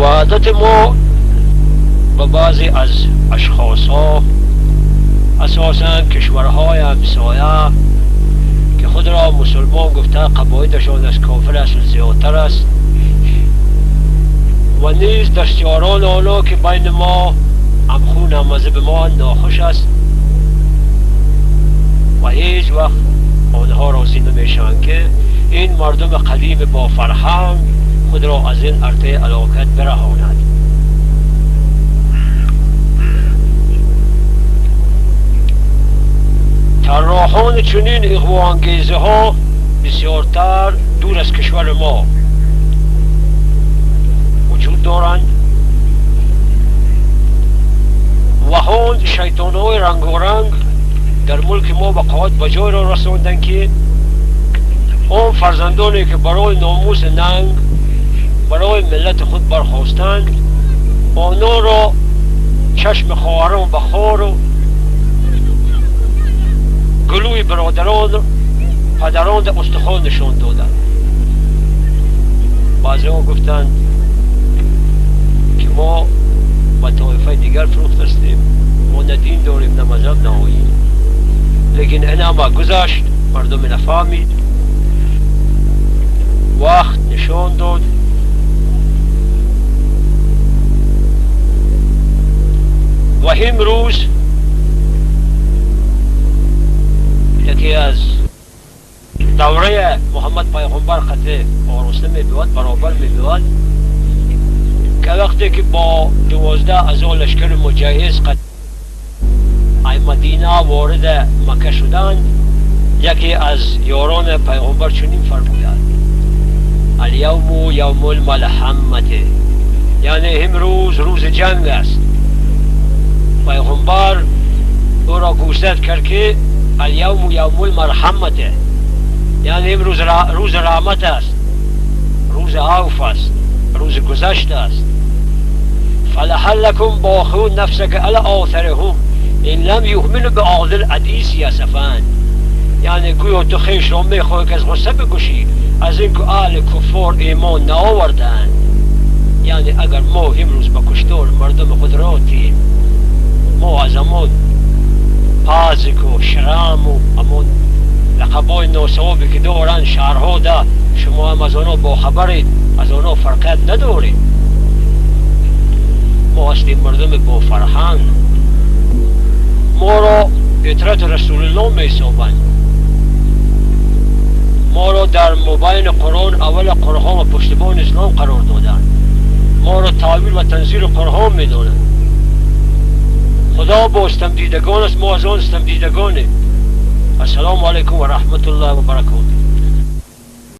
وحدت ما با بعضی از اشخاص ها، اساسا کشورهای همسایه که خود را مسلمان گفته، قبایدشان از کافر اصل زیادتر است و نیز دستیاران آنها که بین ما همخون هم مذهب ما ناخوش است و هیچ وقت آنها راضی نمیشوند که این مردم قدیم با فرهنگ خود را از این ارته علاقت برهاند. طراحان چنین اغواانگیزه ها بسیارتر دور از کشور ما وجود دارند و هان شیطان های رنگارنگ در ملک ما به قوت به جای را رساندند که آن فرزندانی که برای ناموس ننگ برای ملت خود برخواستند، آنها را چشم خواهران به خار و گلوی برادران پدران در استخوان نشان دادند. بعضی ها گفتند که ما به طایفه دیگر فروخت هستیم، ما نه دین داریم نه مذهب نه آیین. لیکن این همه گذشت، مردم نفهمید، وقت نشان داد و امروز یکی از دوره محمد پیغمبر قطع آراسته می بود، برابر می بود که وقتی که با 12,000 لشکر مجهز قطع مدینه وارد مکه شدند، یکی از یاران پیغمبر چنین فرمودند: الیوم یوم الملحمه، یعنی امروز روز جنگ است. پیغمبر او را گوشزد کرد که الیوم یوم المرحمه، یعنی امروز روز رحمت است، روز عفو است، روز گذشت است. فلعلکم باخعون نفسک علی آثارهم ان لم یؤمنوا بهذا الحدیث اسفا، یعنی گویا تو خویش را میخواهی که از غصه بکشی از اینکه اهل کفار ایمان نآوردند. یعنی اگر ما امروز به کشتار مردم خود را تیم، ما از همان پازک و شرم و همان لقبای ناسوابی که دارن شهرها ده، شما هم از آنها باخبرید، از آنها فرقیت ندارید. ما هستیم مردم با فرهنگ، ما را اطرت رسول الله میسابند، ما را در مبین قرآن اول قرآن و پشتبان اسلام قرار دادند، ما را تعبیر و تنظیر قرآن میدانند. خدا با ستم دیدگان است، ما از آن ستم دیدگانیم. السلام علیکم و رحمت الله و برکاته.